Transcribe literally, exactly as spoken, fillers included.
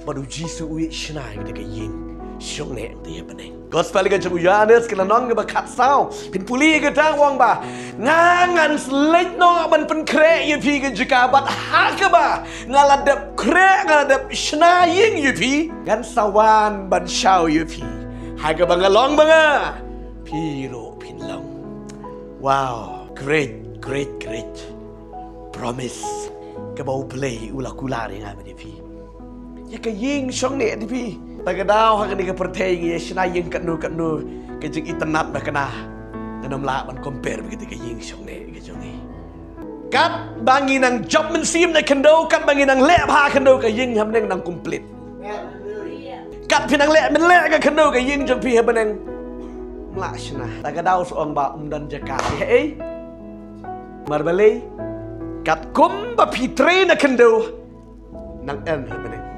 Bad u Jisu u ïeit shna ïa kata ka ïing shongneh te ïa bneng. Gospel ka jong u Ïohannes ka lynnong kaba khatsaw. Phin pule kata, u ong ba, nga ngan leit noh ban pynkhreh ïa phi ka jaka, bad ha kaba nga la dep khreh, nga la dep shna ïing ïa phi, ngan sa wan ban shaw ïa phi. Ha kaba nga long ba nga, phi ruh phin long. Wow, great, great, great promise kaba U Blei u la kular ïa nga bad ïa phi. Ïa ka ïing shongneh te phi. Ta ka daw ha kane ka pyrthei ngi ïa shna ïing katno katno, ka jingitynnad ba kane ngan ym lah ban compare bad kata ka ïing shongneh ka jong ngi. Katba ngi nang jop mynsiem na khyndew, katba ngi nang leh bha khyndew, ka ïing ha bneng nang complete. Kat phi nang leh mynleh ka khyndew, ka ïing jong phi ha bneng ym lah shna. Ta ka daw sa ong ba ym don jaka phi ha ei. Mar balei? Katkum ba phi trei na khyndew, nang en ha bneng.